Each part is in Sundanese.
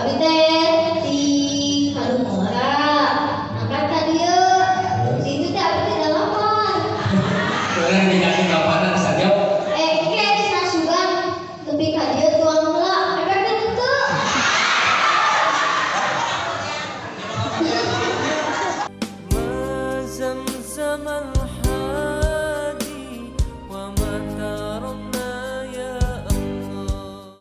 Abdi teh di Kadungora. Angkat ka dieu. Di itu teh abdi teh dalapan. Soalnya dikasih kapanan saja. Eh, ke cenah sugan tepi ka dieu tuang heula. Efek teh henteu. ما زمزم الحادي وما ترنا يا الله.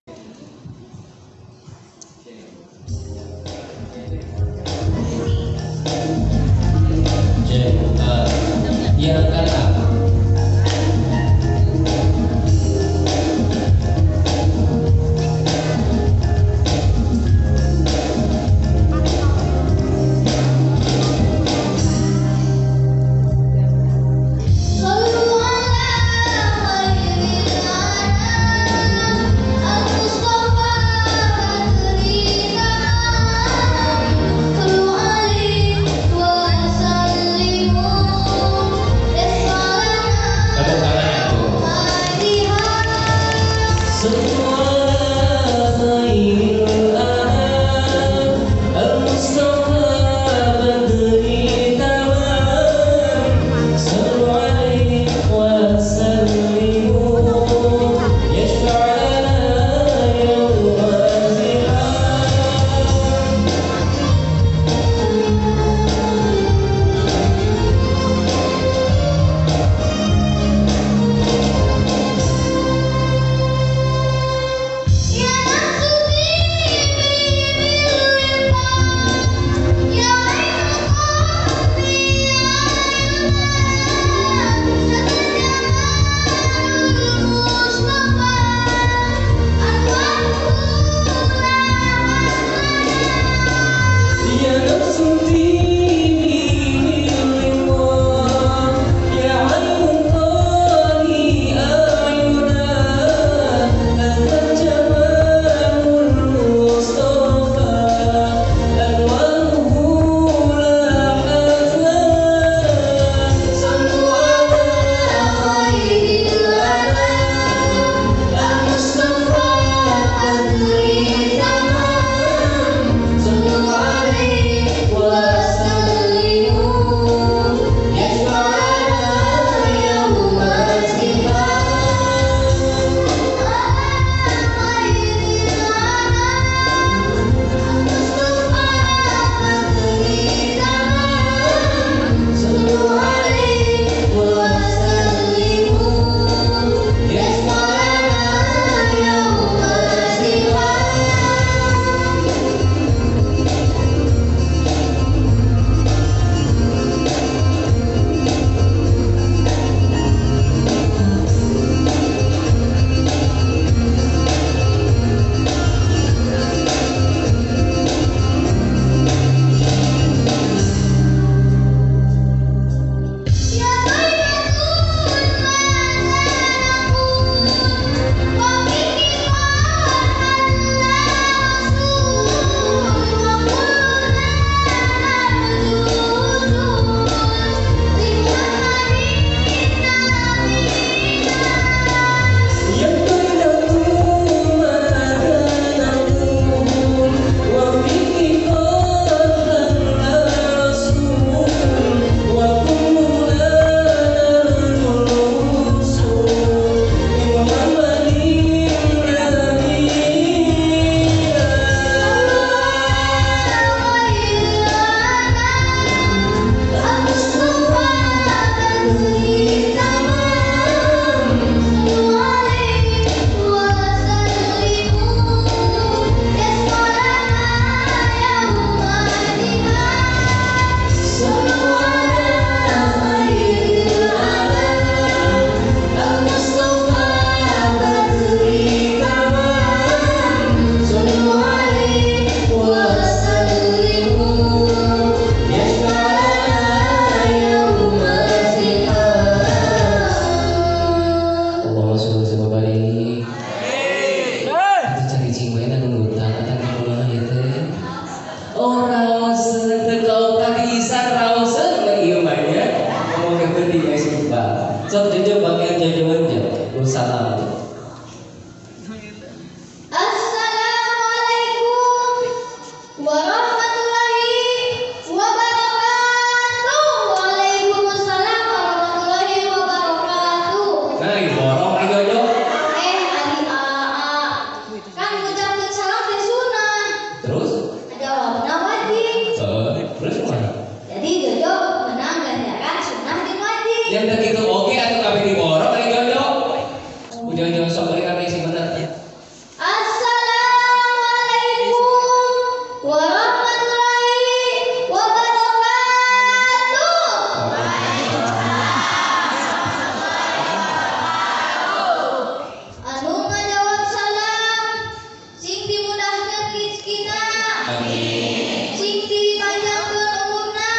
Amin. Sing dipanjangkeun umurna.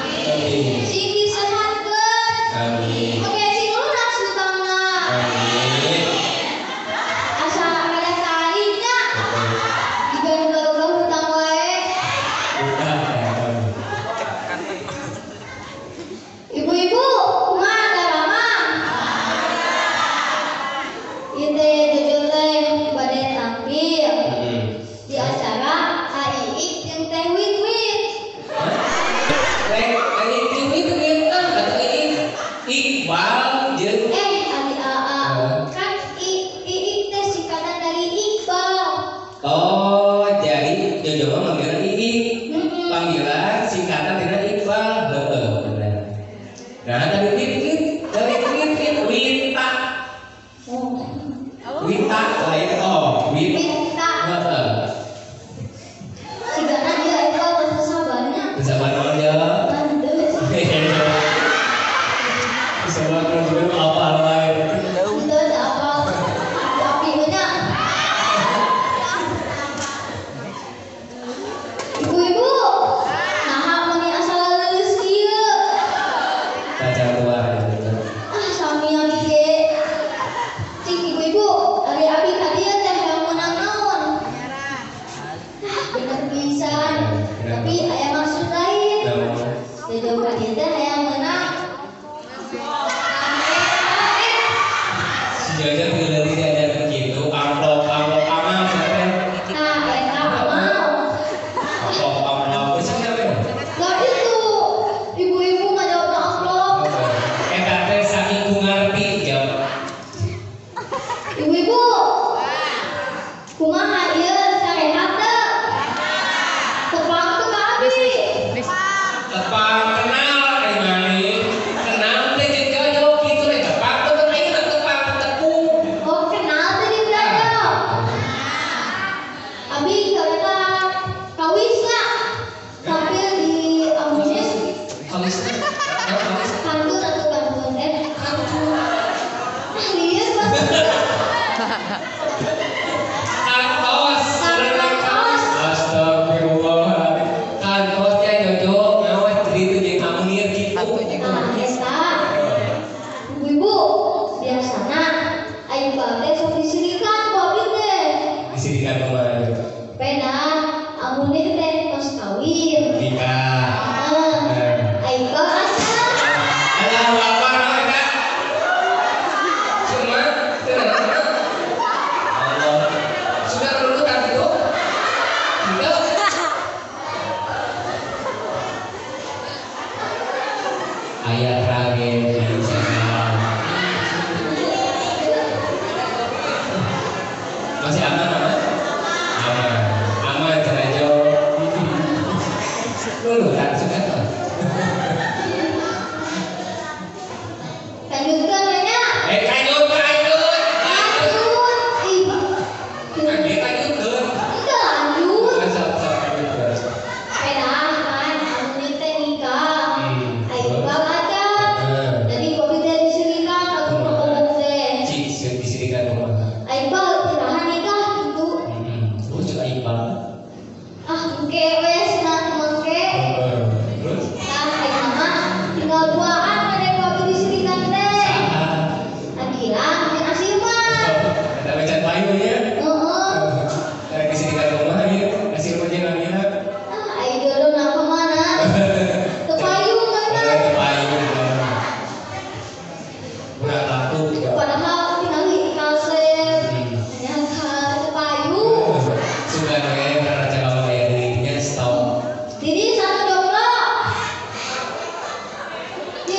Amin. Sing disehatkeun. Amin. Oke, sing lunas hutangna. Amin. Asa rada salikna. Jiga nu garuga hutang wae. Ibu-ibu, kumaha daramang? Ieu teh Jojo teh bade tampil di acara HII jeung Teh Wit-Wit. Iqbal jeung Ari AA, kan Iik teh singkatan dari Iqbal. Oh, jadi Jojo mah manggilna Iik. Panggilan singkatan tina Iqbal. Heeh, bener. Nah, tadi Wit-Wit, dari Wit-Wit, Wita. Oh. Wita lain oh, Wit. Wita. Heeh. Sigana dia Iqbal teu sabarnya. Sabar naon ya? Henteu. Sabar naon juga apa lain. Henteu teu apal. Api nya. Ibu-ibu, naha meuni asal leuleus kieu? Pacar tua gitu. Ah, sami abi ge. Cing ibu-ibu, ari abi ka dieu teh hayang meunang naon? Ah, bener pisan. Tapi aya maksud lain. Jojo ka dieu teh hayang meunang. Si Jojo teu diajarkeun kitu, amplop amplop amal teh. Nah, eta amal. Amplop amplop geus we. Lah itu, ibu-ibu ngajawabna amplop. Eta teh saking ku ngarti jawab. Ibu-ibu, kumaha ieu sarehat teu? Tepang teu ka abi? Tepang kenal ari maneh. Kenal teh jeung Jojo kitu we tepang teh kan ayeuna tepang tepung. Oh, kenal teh jeung Jojo. Abi kareta kawisna tampil di Amunis Kamis. Kamis. kantun atau kantun Ah, lieur banget. Kantos. Kantos. Astagfirullahaladzim. Kantos teh Jojo ngawas jadi teu jeung Amunir kitu. Nah, eta ibu-ibu biasana aing teh sok disirikan ku abi teh. Disirikan kumaha Jojo? Pena Amunir teh tos kawin. Nikah. Heeh. Aing asa. Allahu Akbar eta. Cuma teu Allah. Sudah lulutan gitu? Tidak. Ayat tragedi sekarang. Masih aman aman? Aman. Aman cenah Jo. Lulutan sudah tuh. Lanjutkeun we nya. Lanjut lanjut. Lanjut. Ih. Lanjut lanjutkeun. Enggak lanjut. Sok sok lanjut. Pena kan Amunir teh nikah. Aing aja. Jadi kopi teh disirikan aku ngomong teh. Cik disirikan kumaha? Aing iraha nikah gitu. Terus juga Iqbal. Ah, engke we cenah mengke. Terus? Nah, aing mah tinggal duaan pada kopi disirikan teh. Agilang jeung Asirman. Eta mecan payu nya. Heeh. Rek disirikan kumaha ieu? Asirman jeung Agilang. Ah, aing jodoh na kemana? Teu payu mana? Teu payu. Kurang laku. Padahal tinggal kasep. Ternyata teu payu. Sugan we karena cakap aya deui nya stop. Didi satu jomblo. Di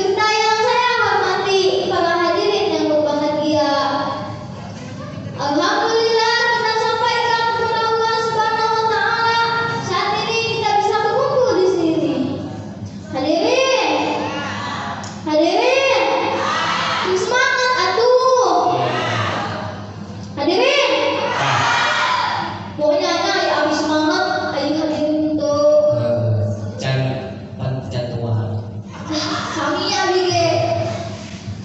Serta yang saya hormati para hadirin yang berbahagia. Alhamdulillah kita sampaikan kepada Allah Subhanahu wa Ta'ala, saat ini kita bisa berkumpul di sini. Hadirin, hadirin, semangat atuh. Hadirin, pokoknya ayo abis semangat, ayo hadirin tuh. Can can tua. Sami abi ge.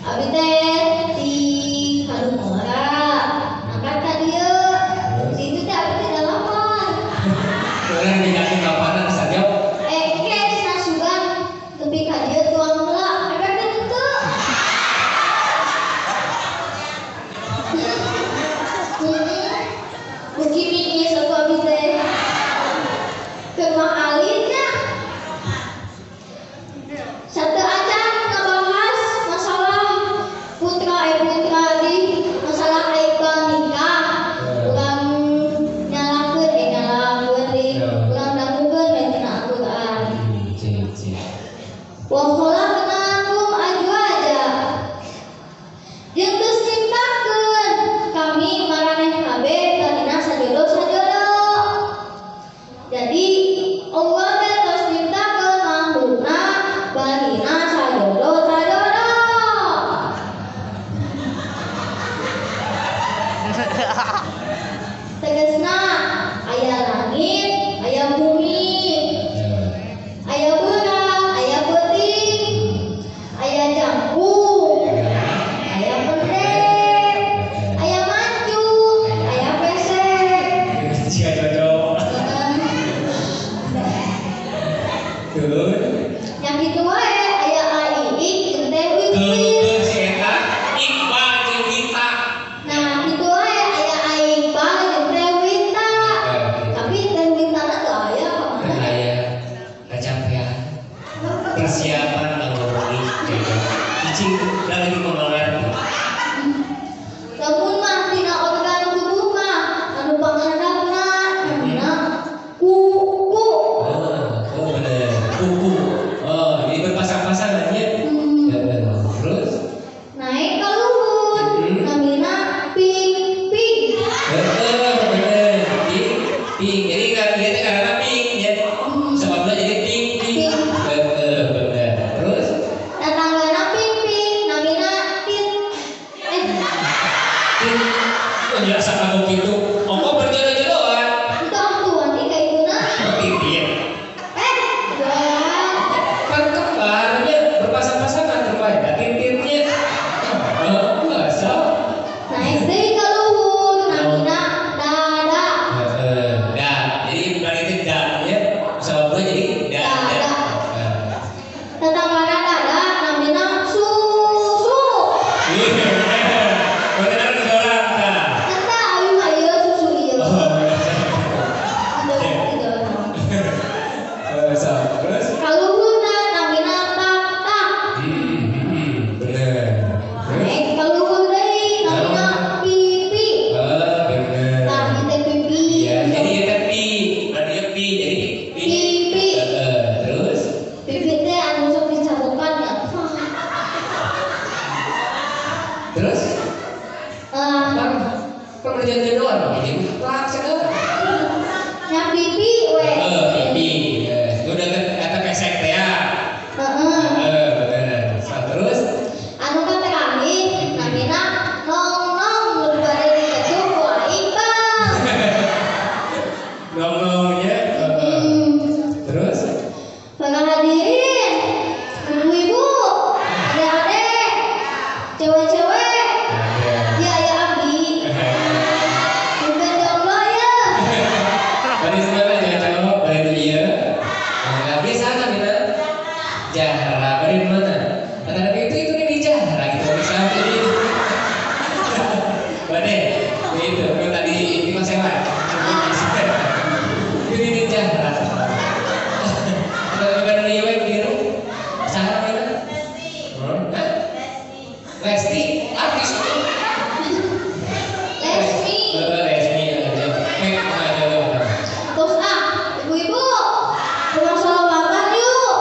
Abi teh di Kadungora. Angkat ka dieu. Di itu teh abi teh dalapan. Orang dikasih kapanan saja. Ke cenah sugan tepi ka dieu tuang heula. Efek teh henteu. Mugi miis atuh abi teh. Keur mah alitnya. Satu acan ngebahas masalah putra putra di masalah Iqbal nikah. Urang nyalakeun nyalakeun di urang dangukeun we tina Al-Qur'an. Wa khalaqnakum azwaja. Jeung geus nyiptakeun kami maraneh kabeh kana sajodo-sajodo. Jadi Allah teh tos nyiptakeun makhlukna barina sajodo-sajodo. Tegasna aya langit, aya bumi, aya beurang, aya peuting, aya jangkung, aya pendek, aya mancung, aya pesek. Jika cocok. Turun. Yang kitu wae aya ai jeung teh wit. Keun si eta Iqbal jeung Wita. Nah, kitu wae aya Iqbal jeung teh Wita. Tapi teh Witana teu aya ka mana? Aya kecapean. Persiapan ngomongin jodoh. Cicing lagi ngomongin. Lamun mah tina organ tubuh mah anu panghandapna namina kuku. Oh, bener. Kuku. Oh, jadi berpasang-pasangan ya. Terus naik ka luhur namina ping-ping. Bener. Ping, ping. Jadi kan dia teh karena ping ya. Sebabnya jadi ping ping. Bener. Terus tatanggana ping-ping namina tit. Tit. Oh, biasa kamu gitu. Ongko berjodoh-jodohan. Itu atuh nanti ka ibuna. Tit. Kan Kan kembarnya berpasang-pasangan terbaik. Tit-titnya. Oh, biasa. Naik deui ka luhur namina dada. Da. Jadi bukan itu da ya. Sebabnya jadi da. Dada. Tatanggana dada namina susu. Iya. Bener orang tah. Eta abi mah ieu susu ieu. Terus Kaluhurna namina tak-tak. Bener. Terus Naik ka luhur deui namina pipi. Bener. Tah ieu teh pipi. Iya, jadi itu pi, berarti pi, jadi pi. Pipi. Terus Pipi teh anu sok dicabokan ya. Terus kan perjodohan ini laksana. Nya pipi we. Pipi. Udah kata pesek teh ya. Heeh. Bener. Terus anu ka terakhir namina nong-nong nu bade dikecup ku Iqbal. Nong-nongnya. Terus Para hadirin, ibu-ibu, adik-adik, cewek-cewek, ya ya abdi. Bukan jomblo ya. Baris mana jomblo? Bari itu iya. Abdi sana mina. Jahra, bari mana? Kata itu nih di Jahra gitu bisa jadi. Bade, itu tadi di Pasewan. Ini di Jahra. Bukan dari ieu biru. Saha mina? Lesti. Artis itu. Lesmi. Lesmi aja. Terus ah, ibu-ibu, kurang sholawatan yuk.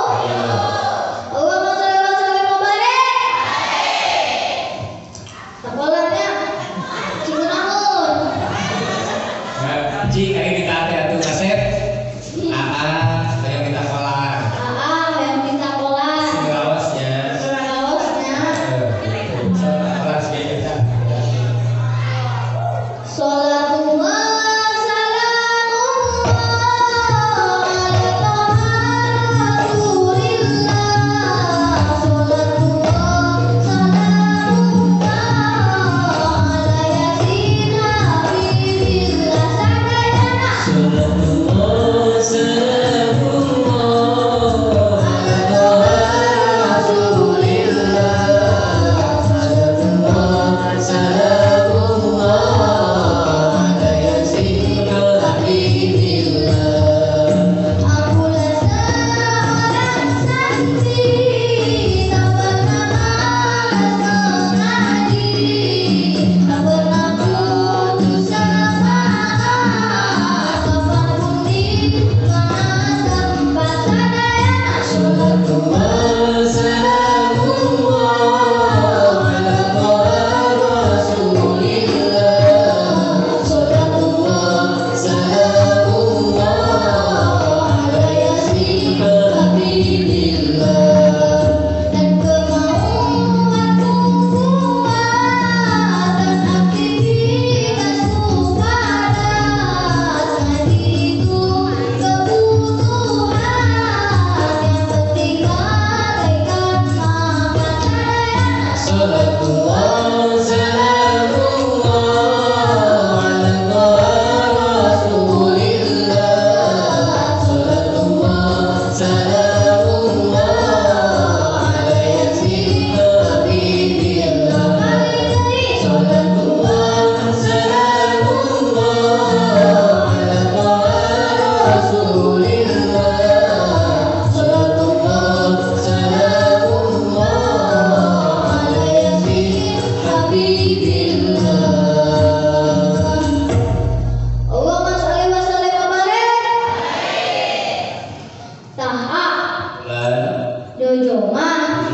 Jojo mah.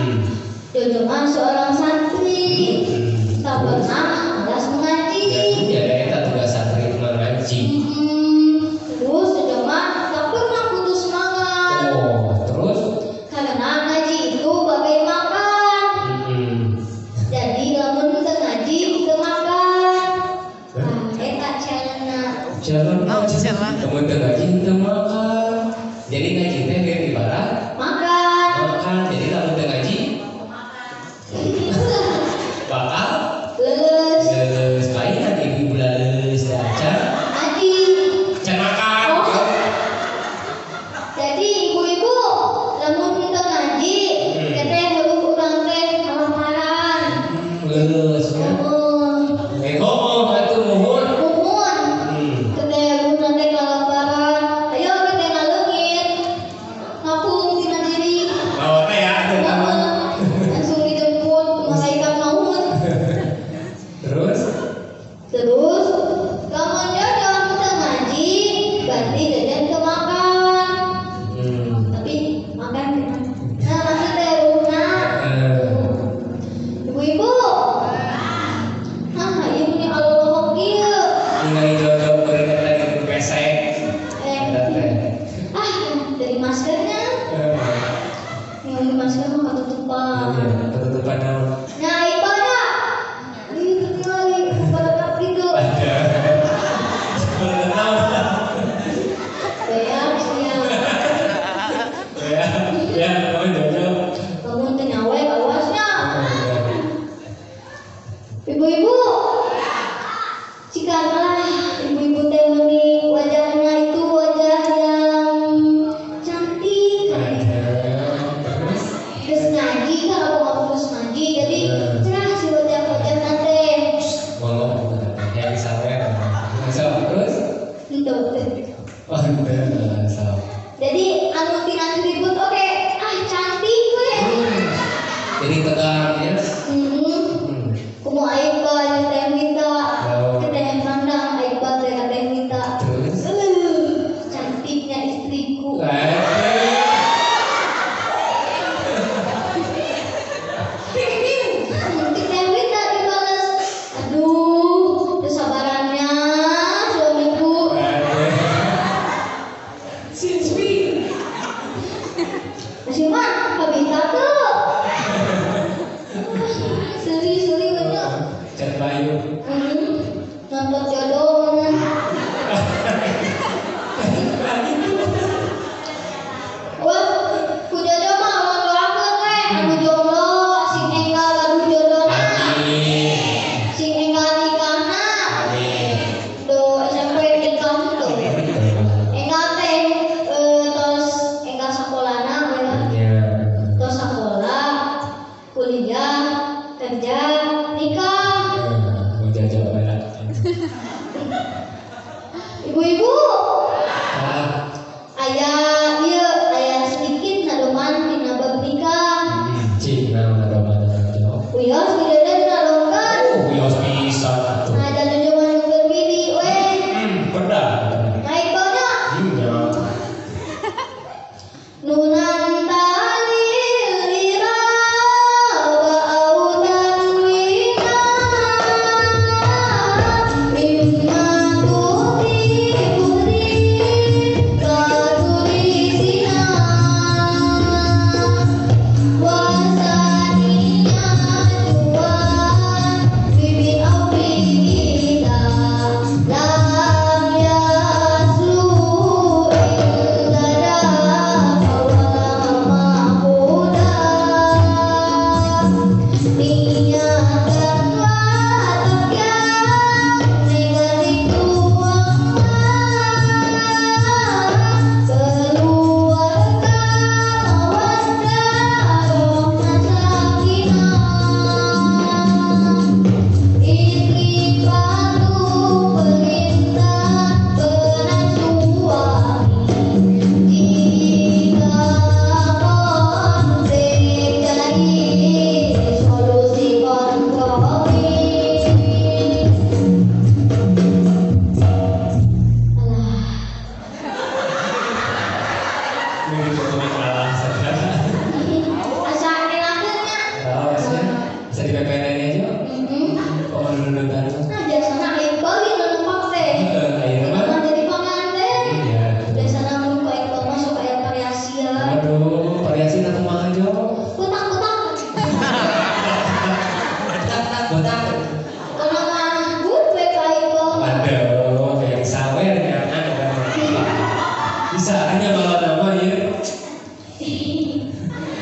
Jojo mah seorang santri. Tak pernah malas mengaji. Ya, eta tugas santri itu mengaji. Terus Jojo mah tak pernah putus semangat. Oh, terus? Karena ngaji itu bagai makan. Jadi lamun teu ngaji teu makan. Nah, eta carana. Jalan. Lamun teu ngaji teu makan. Jadi ngaji teh biar ibarat makan. Makan. Jadi lamun teu ngaji bakal leles. Leles lain nanti ibu leles dah can. Ngaji. Can makan. Oh. Jadi ibu-ibu lamun teu ngaji teh heueuh urang teh kalaparan. Leles ya. Oh, atuh muhun. Muhun. Teh heueuh teh kalaparan. Ayo kita ngaleungit. Ngapung tina diri. Maot teh ya atuh. Langsung dijemput malaikat maut. Terus? Terus lamun jajan teu ngaji berarti jajan teu makan. Tapi makan nah maksudnya ruhna. Ibu-ibu. Hah, ieu meni Allah kieu. Ningali jodoh beureum eta di pesek. Ah, dari maskernya. Ningali masker mah katutupan. Iya, katutupan naon? Nah, ibadah. Ieu ningali badak gitu. Ada. Naon? Bayar sia. Ya, ya, naon jodoh. Lamun teu nyawe awasnya. Ibu-ibu. Jika malah ibu-ibu teh meni wajahnya itu wajah yang cantik. Terus? Terus ngaji kan aku nggak fokus ngaji jadi cerah si wajah-wajah nanti. Ngolong yang sawer. Terus? Itu. Oh, bener, Jadi anu tina ribut oke, ah cantik we. Jadi tegang ya. Kumu aib ba teh minta, teh mandang aib ba teh teh minta. Terus? Cantiknya istriku. Teh minta dibales. Aduh, kesabarannya suamiku. Masih mah kabita tuh. Seri-seri banyak. Cat bayu. Nonton jodoh mana. Wah, ku jodoh mah urang doakeun we anu jomblo sing enggal gaduh jodohna. Amin. Sing enggal nikahna. Amin. Do SMP nikah henteu. Enggal teh tos enggal sakolana we lah. Ya. Tos sakola, kuliah, kerja, nikah. Mau jajal banget. Ibu-ibu. Ayah ieu aya sedikit nadoman dina bab nikah.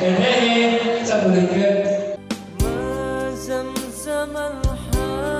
Hehehe, sabulikeun. ما زمزم الحادي.